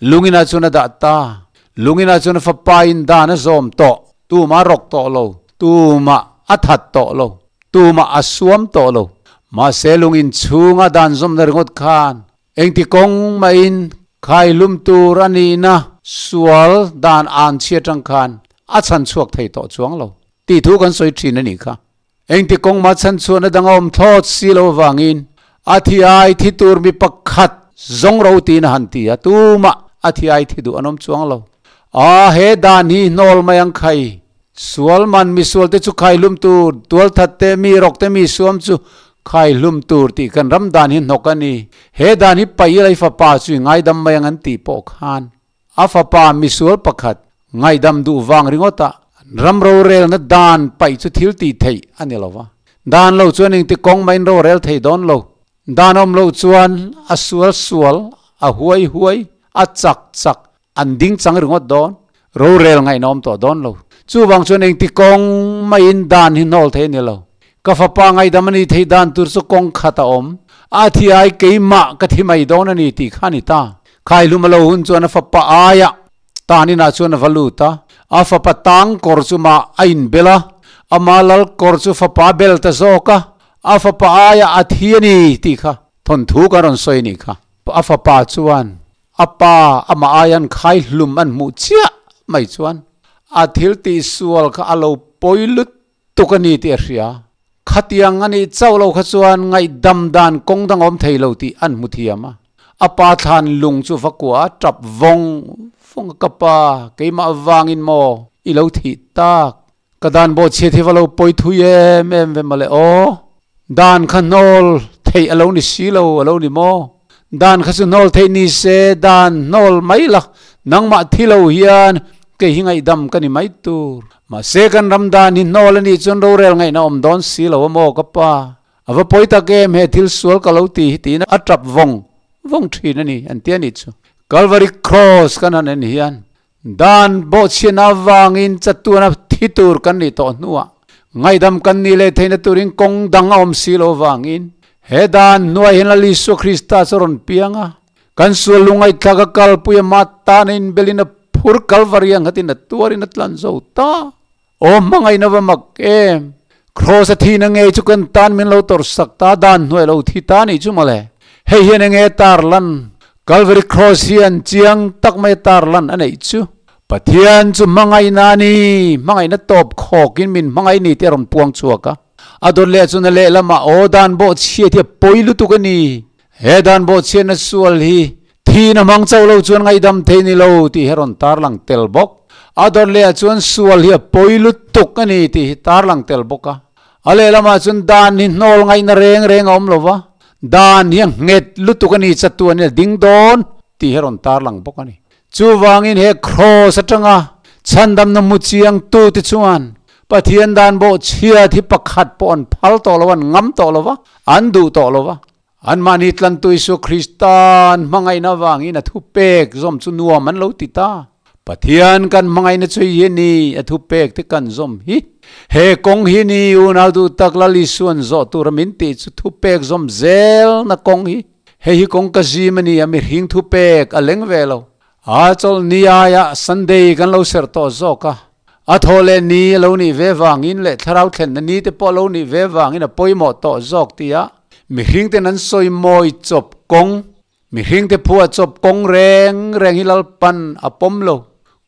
lunginah chuan a dah ta. Lunginah chuan a fapa in dan a zawm tawh. Tumah a rawk tawh lo. Tumah a that tawh lo. Tumah a suam tawh lo. Mahse lungin chhunga dan zawmna ringawt khan engti kawng mahin khailum tur a nihna sual dan an chhi atang khan a chhan chhuak thei tawh chuang lo tih thu kan sawi thin a nih kha. Engti kawng mah chhan chhuahna dang a awm thlawt si lo avangin a thi ai thi tur mi pakhat zawng ro tiin a han ti a, tumah a thi ai thi duh an awm chuang lo. A, he dan hi hnawl mai ang khai. Sual man misual te chu khai hlum tur, tualthat te, mi rawk te, mi suam chu khai hlum tur tih kan ram dan hi hnawk a ni. He dan hi paih ila i fapa chu i ngaidam mai ang an tih pawh khan A fapa misual pakhat ngaihdam duh vang ringawta ram rorelna dan paih chu thil tih theih a ni lo va. Dan lo chuan engti kawng mahin rorel thei dawn lo. Dan awm loh chuan a sual sual, a huai huai, a chak chak, an ding chang ringawt dawn. Rorel ngaihna awm tawh dawn lo. Chuvang chuan engti kawng mahin dan hi hnawl thei a ni lo. Ka fapa ngaihdam a ni thei dan tur chu kawng khat a awm. A thi ai keimah ka thi mai dawn a ni tih kha a ni ta. Khaihlum a lo hun chuan a fapa aia tan inah chuan a va lut a, a fapa tang kawr chu mah a inbel a, ama lal kawr chu fapa a bel ta zawk a, a fapa aia a thi a ni tih kha thawnthu kan rawn sawi a nih kha. A fapa chuan a pa amah aia an khaihlum an hmuh chiah mai chuan a thil tihsual kha a lo pawi lut tuk a ni tih a hria. Khatiang a nih chauh lo kha chuan ngaihdam dan kawng dang awm thei lo tih an hmu thiam a. A pa thlan lung chu va kuah a, tap vawng vawng a, Ka pa, keimah vangin maw i lo thih tak? Ka dan bawhchhiat hi va lo pawi thui em em ve mawle aw. Dan kha hnawl theih a lo ni si lo a lo ni maw? Dan kha chu hnawl theih ni se dan hnawl mai la, nangmah thi lo hian kei hi ngaihdam ka ni mai tur. Mahse kan ram dan hi hnawl a nih chuan rorel ngaihna awm dawn si lo a maw ka pa? A va pawi tak em he thil sual ka lo ti hi tiin a tap vawng vawng thin a ni an ti a nih chu. Calvary Cross kan han en hian dan bawhchhiatna avangin chatuana thi tur kan nih tawh hnuah ngaihdam kan nih leh theihna turin kawng dang a awm si lo avangin he dan hnuai hian Lal Isua Krista chu a rawn piang a. Kan sual lungaihthlak a kalpui a mat tan a inbelin a phur Kalvari a nghatin a tuarin a tlan zo ta. Aw hmangaihna va mak em! Kraws a thihna ngei chu kan tan min lo tawrhsak ta, dan hnuai lo thi ta nih chu mawle. Hei hian enge tar lan? Kalvari Kraws hian chiang tak mai a tar lan a neih chu. Pathian chu hmangaihna a ni, hmangaihna tawp khawkin min hmangaih ni tih a rawn puang chhuak a. A dawt leh chuan a lehlamah aw dan bawhchhiat hi a pawi lutuk a ni. He dan bawhchhiatna sual hi thihna hmang chauh lo chuan ngaihdam thei ni lo tih hi a rawn tarlang tel bawk. A dawt lehah chuan sual hi a pawi lutuk a ni tih hi tarlang tel bawk a. A lehlamah chuan dan hi hnawl ngaihna reng reng a awm lo va, dan hi a nghet lutuk a ni chatuan hi a ding dawn tih hi a rawn tarlang bawk a ni. Chuvangin he kraws atanga chhandamna hmu chiangtute chuan Pathian dan bawhchhiat hi pakhat pawh an phal tawh lo, an ngam tawh lo va, an duh tawh lo va. Anmahni tlantu Isua Krista an hmangaihna avangin a thupek zawm chu nuam an lo ti ta. Pathian kan hmangaihna chu hi a ni, a thupek te kan zawm hi. He kawng hi ni unau duh tak Lal Isua'n zawh tura min tih chu thupek zawm zelna kawng hi. Hei hi kawng ka zim a ni a, mihring thupek a leng ve lo. A chawlhni aiah Sunday kan lo serh tawh zawk a, a thaw leh ni a lo nih ve vangin leh thlarau thlenna ni te pawh a lo nih ve vangin a pawimawh tawh zawk tia mihring ten an sawi mawi chawp kawng, mihring te phuah chawp kawng reng reng hi Lalpan a pawm lo.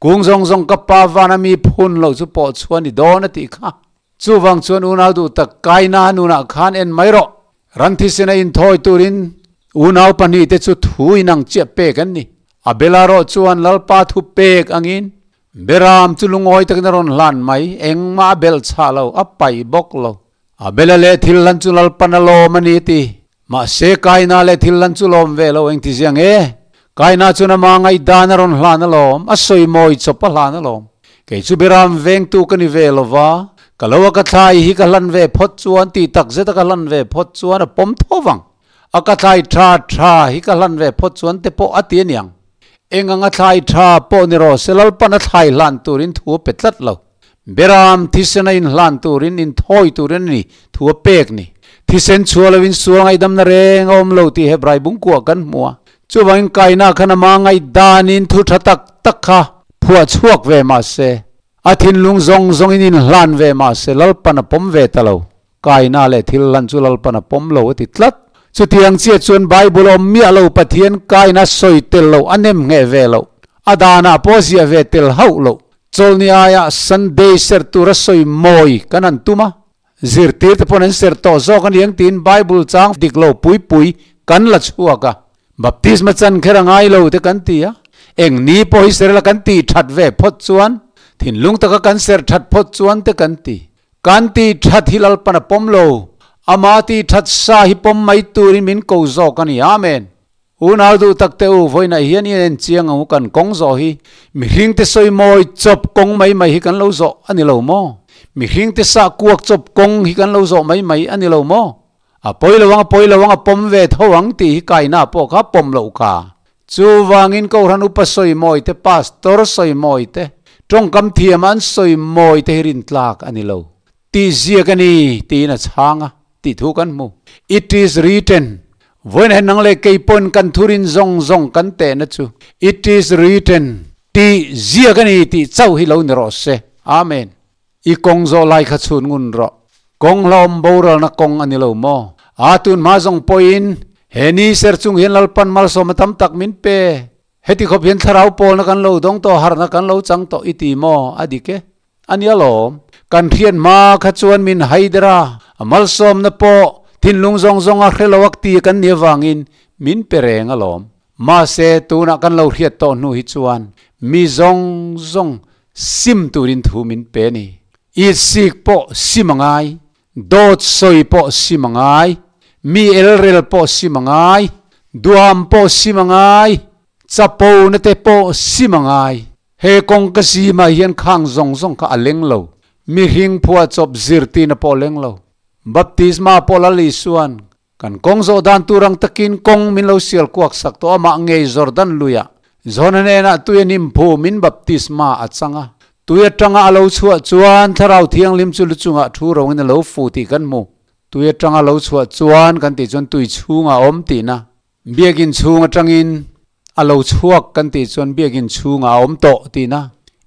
Kung zawng zawng ka pa vana mi phun loh chu pawh chhuan i dawn a tih kha. Chuvang chuan unau duh tak kaina nunah khan en mai rawh. Ran thisena inthawi turin unau pahnihte chu thu inang chiah pek an ni. Abela rawh chuan Lalpa thu pek angin Beram chu lungawi takin a rawn hlan mai, engmah a belh chhah lo, a paih bawk lo. Abela leh thil hlan chu Lalpan a lawm a ni a ti. Mahse Kaina leh thil hlan chu lawm ve lo engti ziang e? Kaina chuan ama ngaihdan a rawn hlan alawm, a sawi mawi chawp a hlan alawm. Kei chu Beram vengtu ka ni ve lo va, ka lo a ka thlai hi ka hlan ve phawt chuan tih tak zeta ka hlan ve phawt chuan a pawm tho vang. A ka thlai tha tha hi ka hlan ve phawt chuan te pawh a ti aniang. Eng anga thlai tha pawh ni rawh se Lalpan a thlai hlan turin thu a pe tlat lo. Beram thisen a inhlan turin inthawi turin a ni thu a pek ni. Thisen chhuah loin sual ngaihdamna reng a awm lo tih Hebrai bungkuah kan hmu a. Chuvangin kaina khan ama ngaihdanin thu tha tak tak kha phuah chhuak ve mah se, a thinlung zawng zawngin inhlan ve mah se Lalpan a pawm ve ta lo. Kaina leh thil hlan chu Lalpan a pawm lo a ti tlat. Chutiang chiah chuan Bible awm miah lo Pathian kaina sawi tel lo a nem ngheh ve loh, a danah pawh a ziah ve tel hauh loh. Chawlhni aiah Sunday serh tura sawi mawi kan han tum a, zirtirte pawn an serh tawh zawk a niang tiin Bible chang dik lo pui pui kan la chhuak a. Baptisma chan kher a ngai lo te kan ti a, eng ni pawh hi serh la kan tih that ve phawt chuan, thinlung taka kan serh that phawt chuan te kan ti. Kan tih that hi Lalpan a pawm lo, ama tih that sa hi pawm mai turin min ko zawk a ni. Amen. Unau duh tak teh u, vawiinah hian i en chiang ang u kan kawng zawh hi mihring te sawi mawi chawp kawng mai mai hi kan lo zawh a ni lo maw? Mihring te sah kuak chawp kawng hi kan lo zawh mai mai a ni lo maw? A pawi lo ang, a pawi lo ang, a pawm ve tho ang tih hi kaina pawh kha pawm loh kha. Chuvangin Kohhran upa sawi mawi te, pastor sawi mawi te, tawngkam thiam an sawi mawi te hi rintlak a ni lo. Tih ziak a ni tiin a chhang a. Tih thu kan hmu. It is written, Vawiin he nang leh kei pawhin kan thurin zawng zawng kan tehna chu It is written tih ziak a ni tih chauh hi lo ni rawh se. Amen. I kawng zawh lai kha chhun ngun rawh. Kawng hlawm boralna kawng a ni lo maw? A tun hma zawng pawhin he ni ser chung hian Lalpan malsawmna tam tak min pe. Heti khawp hian thlarau pawlna kan lo dawng tawh, harhna kan lo chang tawh i ti maw? A dik e. A nia lawm. Kan hriat hma kha chuan min haider a, a malsawmna pawh thinlung zawng zawng a hre lo ak ti kan nih avangin min pe reng alawm. Mahse, tunah kan lo hriat tawh hnu hi chuan mi zawng zawng sim turin thu min pe a ni. Itsik pawh sim a ngai, dawt sawi pawh sim a ngai, mi elrel pawh sim a ngai, duham pawh sim a ngai, chapo na te pawh sim a ngai. He kawng ka zimah hian khang zawng zawng kha a leng lo. Mihring phuah chawp zirtirna pawh a leng lo. Baptisma pawh Lal Isua'n kan kawng zawh dan tur ang takin kawng min lo sial kuak sak tawh amah ngei Jordan luiah John-a hnenah tui a hnim phu min baptisma a chang a. Tui atanga a lo chhuah chuan Thlarau Thianghlim chu lu chungah thu rongin a lo fu tih kan hmu. Tui atanga a lo chhuah chuan kan tih chuan tui chhungah a awm tihna. Biakinn chhung atangin a lo chhuak kan tih chuan biakinn chhungah a awm tawh tihna.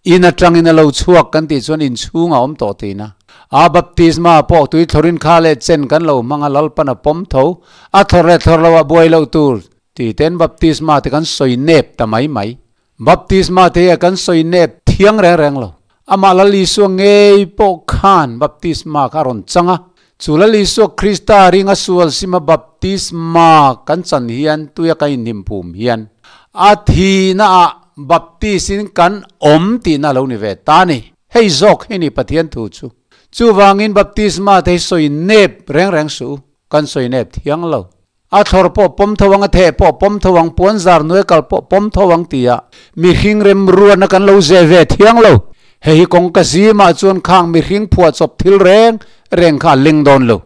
In atangin a lo chhuak kan tih chuan in chhungah a awm tawh tihna. A baptisma pawh tui thlawrin kha leh chen kan lo hmang a, Lalpan a pawm tho. A thlawr leh thlawr loah buai loh tur tih ten baptisma te kan sawi nep ta mai mai. Baptisma te hi a kan sawi nep thiang reng reng lo. Amah Lal Isua ngei pawh khan baptisma kha a rawn chang a. Chu Lal Isua Krista ringa sual sima baptisma kan chan hian tuia kan inhnim phum hian a thihna ah baptis-in kan awm tihna a lo ni ve ta ni. Hei zawk hi ni Pathian thu chu. Chuvangin baptisma te hi sawi nep reng reng suh u. Kan sawi nep thiang lo. A thlawr pawh pawm tho ang, a theh pawh pawm tho ang, puan zar nuai kal pawh pawm tho ang tia mihring remruatna kan lo zeh ve thiang lo. Hei hi kawngka zimah chuan khang mihring phuahchawp thil reng reng kha a leng dawn lo.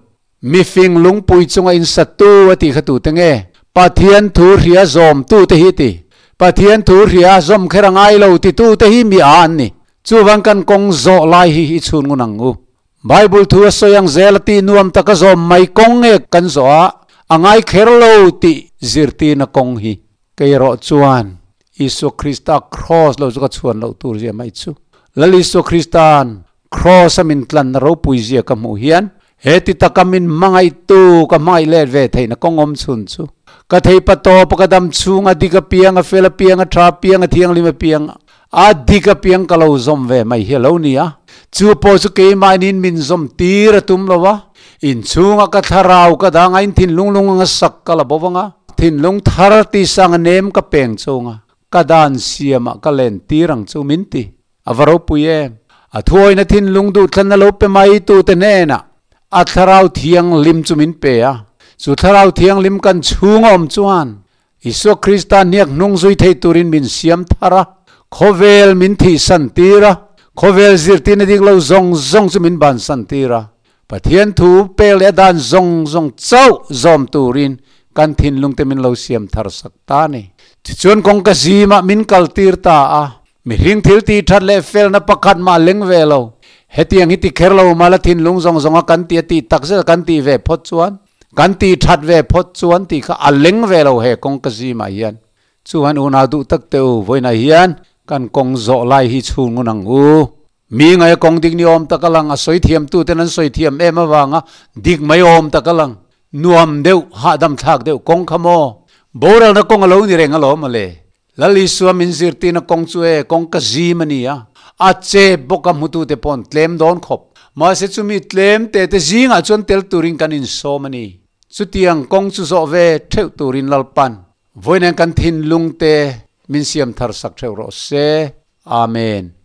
Mifing lungpui chunga insattu a tih kha tute nge? Pathian thu hria zawmtute hi ti. Pathian thu hria a zawm kher a ngai lo titute hi mi a an ni. Chuvang kan kawng zawh lai hi i chhun ngun ang u. Bible thu a sawi ang zel a tih nuam taka zawm mai kawng nge kan zawh a, a ngai kher lo tih zirtirna kawng hi. Kei erawh chuan Isua Krista Kraws lo chu ka chhuan loh tur zia mai chu. Lal Isua Krista'n Kraws a min tlanna ropui zia ka hmuh hian he ti taka min hmangaihtu ka hmangaih let ve theihna kawng awm chhun chu ka thei pa tawp a ka dam chhung a dik apiang a fel apiang a tha apiang a thianghlim apiang a dik apiang ka lo zawm ve mai hi a lo ni a. Chu pawh chu keimahnin min zawm tir a tum lo a, inchhunga ka thlarau ka dang a in thinlung lung anga sak ka la bo vang a, thinlung thar tisang a nem ka peng chung a, ka dan siamah ka len tir ang chu min ti. A va ropui em! A thuawina thinlung duhthlanna lo pe mai tute hnenah a thlarau thianghlim chu min pe a, chu thlarau thianghlim kan chhunga awm chuan Isua Krista hniak hnung zui thei turin min siam thar a, khawvel min thihsan tir a, khawvel zirtirna dik lo zawng zawng chu min bansan tir a, Pathian thu pek leh a dan zawng zawng chauh zawm turin kan thinlungte min lo siam thar sak ta a ni. Tichuan kawngka zimah min kaltir ta a, mihring thil tih that leh felna pakhat mah leng ve lo. Hetiang hi ti kher lo mah la thinlung zawng zawnga kan ti a tih takzet a kan tih ve phawt chuan, Kan tih that ve phawt chuan tih kha a leng ve lo he kawng ka zimah hian. Chuan unau duh tak teh u, vawiinah hian kan kawng zawh lai hi chhun ngun ang u. Mi ngaia kawng dik ni awm tak a lang, a sawi thiam tu ten an sawi thiam em avanga dik mai awm tak a lang. Nuam deuh, hahdam thlak deuh kawng kha maw? Boralna kawng a lo ni reng alawm mawle. Lal Isua min zirtirna kawng chu e, kawng ka zim a ni a, a che bawk a hmutute pawh an tlem dawn khawp. Mahse chumi tlem te te zingah chuan tel turin kan insawm a ni. Chutiang kawng chu zawh ve theuh turin Lalpan vawiin kan thinlung te min siam thar sak theuh rawh se. Amen.